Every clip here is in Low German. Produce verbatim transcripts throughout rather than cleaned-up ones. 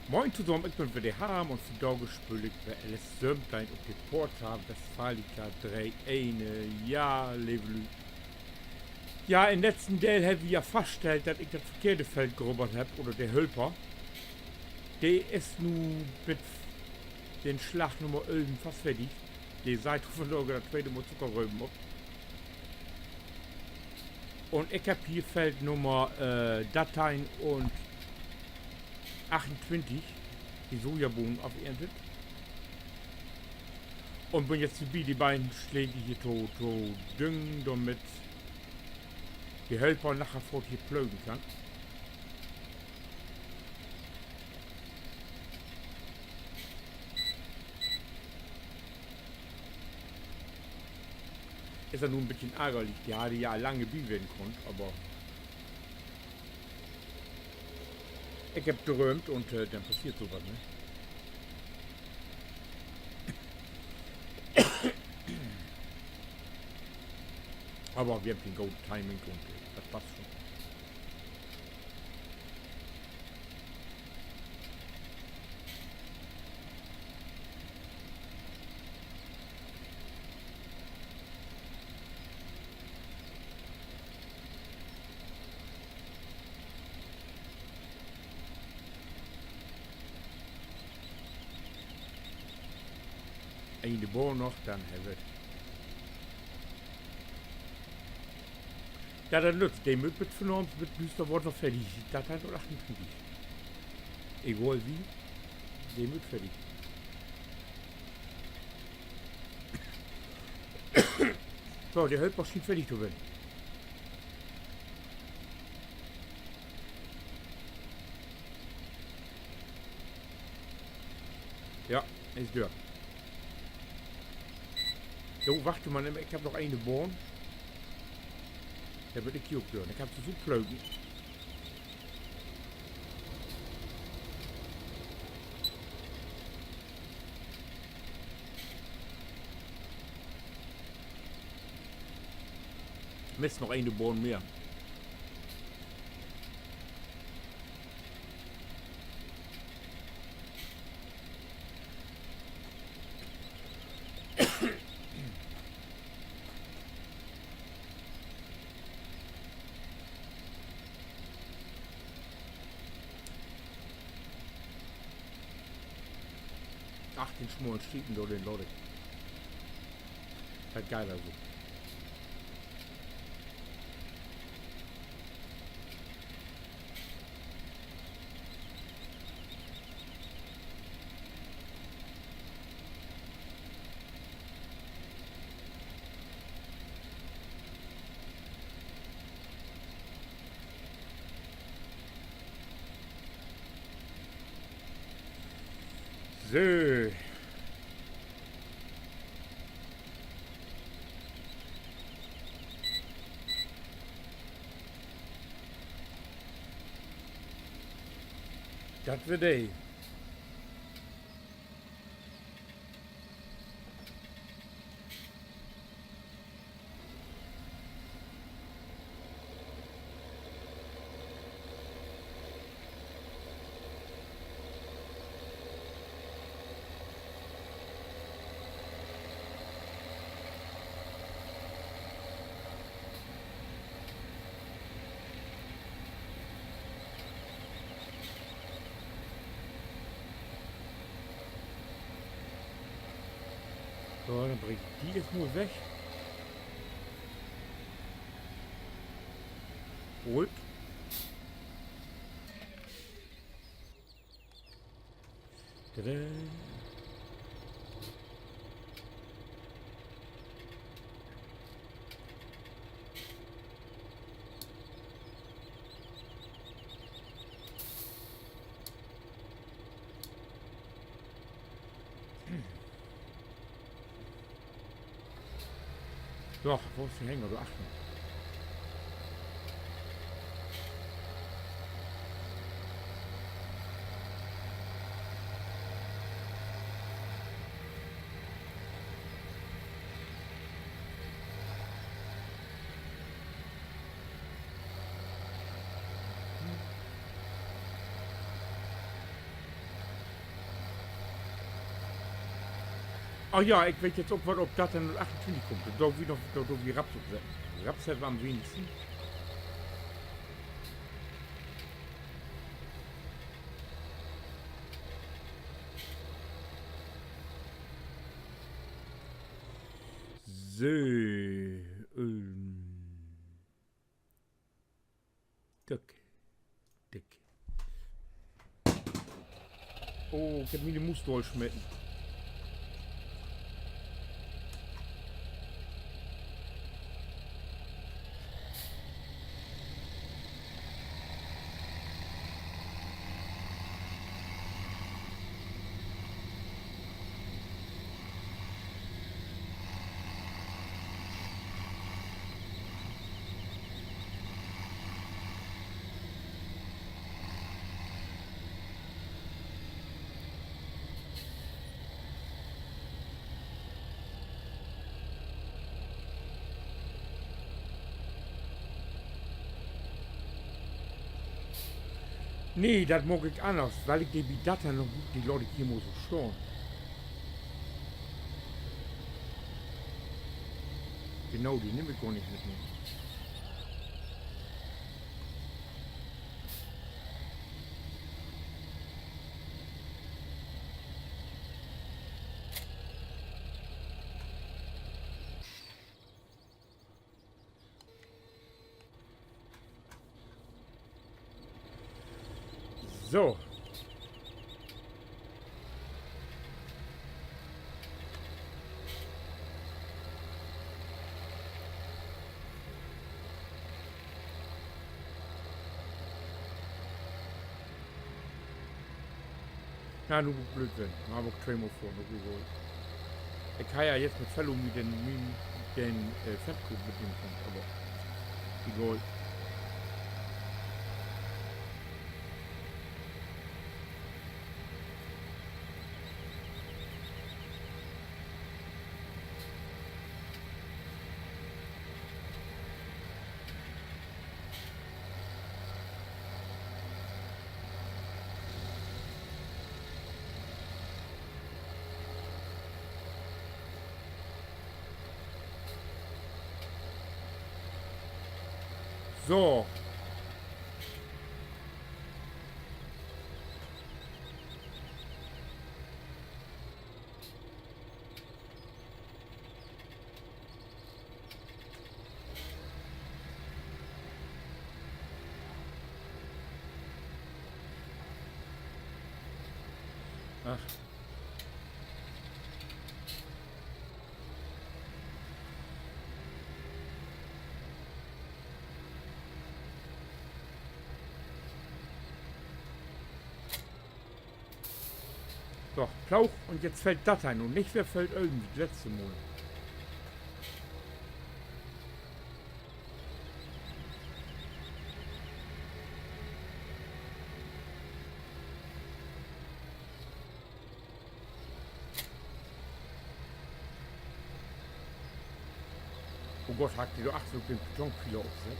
Moin tosamen, ik bün weer de Harm un vandaag speel ik weer L S söventeihn op de Porta Westfalica dree een. Ja, leve Lüüd. Ja, in'n letzten Deel hebbt wi ja faststellt, dat ik dat verkehrte Feld grubbert hebb, oder de Hölper. De is nu mit den Slag Nummer ölven fast fertig. De seiht vandaag dat tweete Mal Zuckerröven op. Un ik hebb hier Feld Nummer, äh, dörteihn un achtuntwintig, de Sojabohnen aferntet. Un bün jetzt dorbi, de beiden Släge hier to, to düngen, dormit de Hölper naher foorts hier plögen kann. Is ja nu en beten argerlich, de harr ja al lang bi ween kunnt, aver ik hebb dröömt un, äh, denn passeert so wat, ne? Aver wi hebbt en goot Timing un, äh, dat passt schon. Een de Bohn noch, denn hebbt wi 't. Ja, dat nützt. De mutt bit vanavend, bit düüster woort, noch fertig. Dat hett noch achtuntwintig. Egal wie, de mutt fertig. So, de Hölper schient fertig to ween. Ja, is dör. Jo, wacht mal, ik hebb noch een Bohn. Denn bün ik hier ok dör. Ik hebb se so plögen. Misst noch een Bohn mehr. Ach, den smalle Stiepen dor, den laat ik. Dat geiht also. So. Dat weer de. So, denn bring ik de eerst mal weg. Gold. Tada. So, wo is de Hänger? Dor achtern. Oh ja, ik weet jetzt ok, wat op dat denn achtuntwintig kummt. Dor do wi noch, dor do wi Raps op setten. Raps hebbt wi an'n wenigsten. So, ähm, Dück. Dick. Oh, ik heff miene Muus daalsmeten. Nee, dat maak ik anners, wiel ik de bi dat noch, de laat ik hier mal so stahn. Genau, de nehm ik gor nich mit. So. Ja, nu mutt ik blööd ween. Nu heff ik tweemal vörn, nu egal. Ik harr ja jetzt mit Fellow mi den, mi den, äh, Fendt-Koop mitnehmen kunnt, aver egal. So. Ach. So, Ploog un jetzt fällt dat hen un nich weer fällt öven, wie 't letzte Mal. Oh Gott, harr ik de dor achter ok den Betonpieler opsett?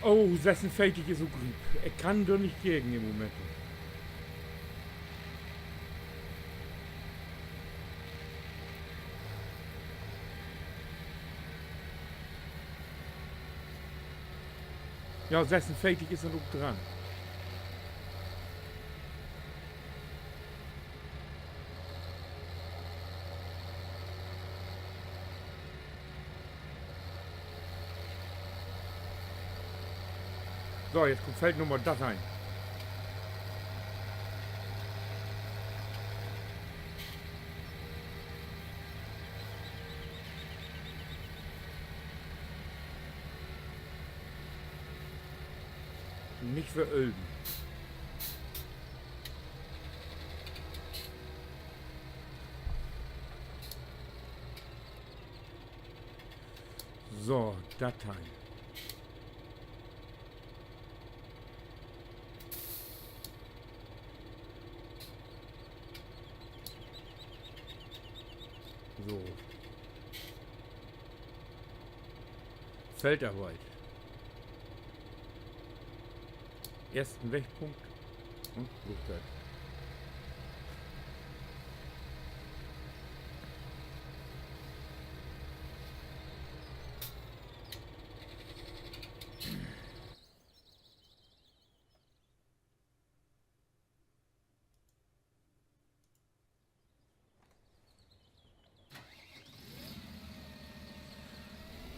Oh, sössunveertig is ok riep. Ik kann dor nich gegen in'n Moment. Ja, sössunveertig is denn ok dran. So, jetzt kummt Feld Nummer dörteihn. Nich verölen. So, dat Teil. So. Feldarbeit. Eersten Wegpunkt. Un Luftwerk.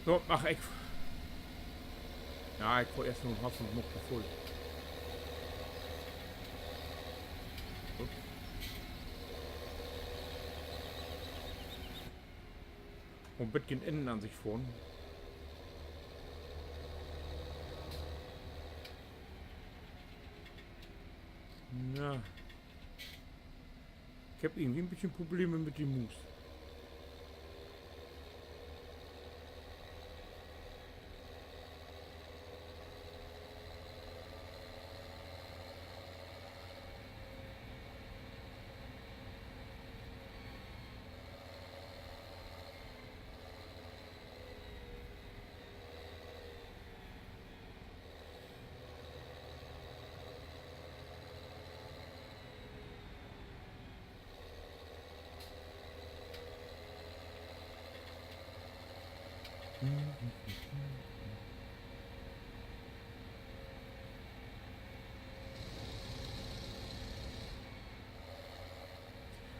So, ach, ik, ja, ik fohr eerst noch en Hoff un maak de vull. So. Un beten Innenaansicht fohren. Na. Ik heff irgendwie en beten Probleme mit de Muus.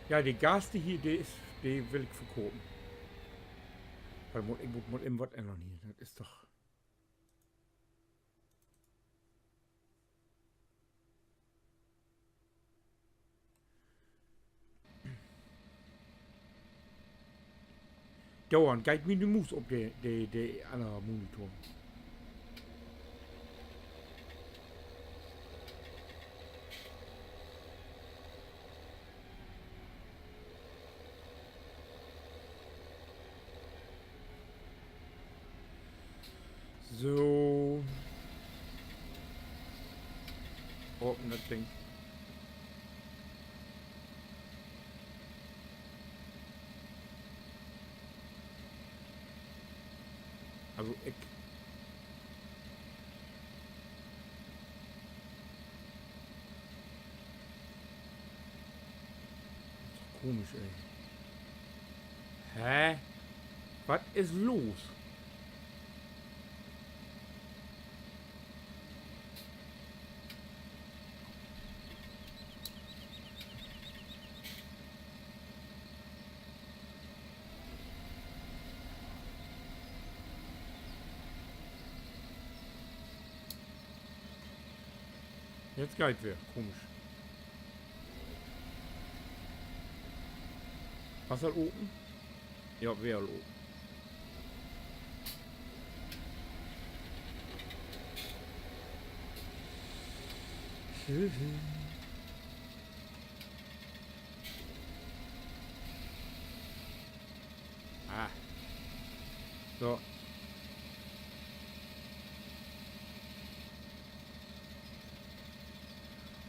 Ja, de Gas, de hier, de is, de will ik verkopen. Wiel, ik mutt, ik mutt mal even wat ännern hier. Dat is doch Doran geiht mi de Muus op de, de, de anner Monitor. So. Open dat Ding. Also, ik, dat is doch komisch, ey. Hä? Wat is los? Jetzt geiht weer. Komisch. Was al open? Ja, weer al open. Ah. So.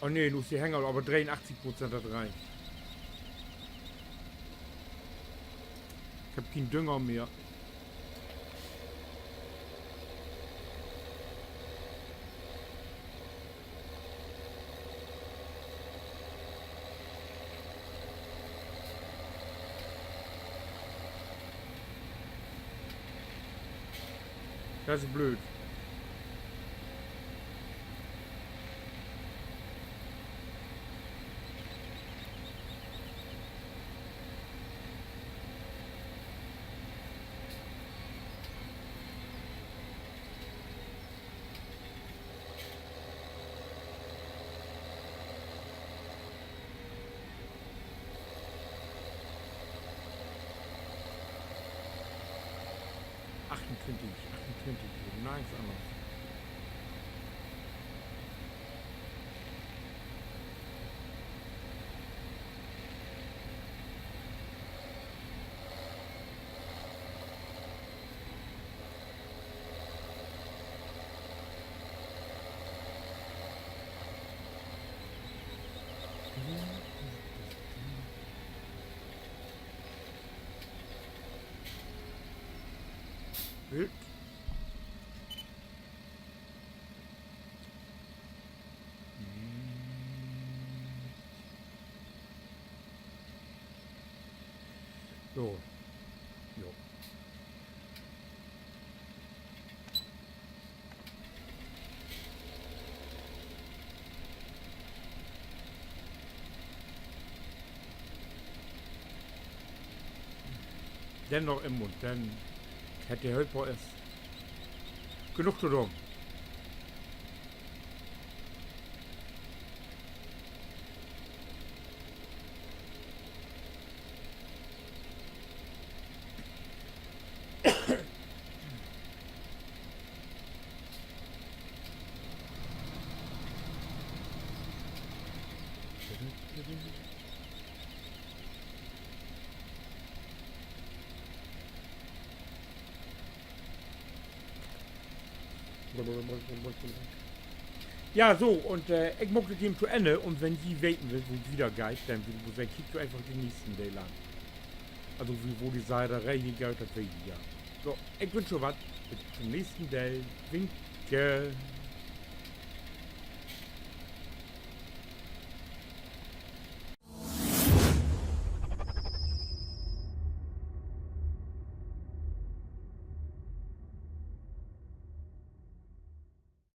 Oh nee, nu is de Hänger aver dreeunachtzig Prozent, dat reicht. Ik heff keen Dünger mehr. Dat is blööd. Achtuntwintig, achtuntwintig, nice anners. Wild. Hm. So. Jo. Denn noch in Mund, denn hett de Hölper es genoog to doon. Ja, so, un, äh, ik maak dat hier to Enn. Un wenn ji weten wüllt, wo dat wieder geiht, denn, wo segg ik, kiekt jo eenfach den nächsten Deel an. Also, wo, wo de Seileree hier geiht, dat weet ji ja. So, ik wünsch jo wat. Bit to'n nächsten Deel. Winke.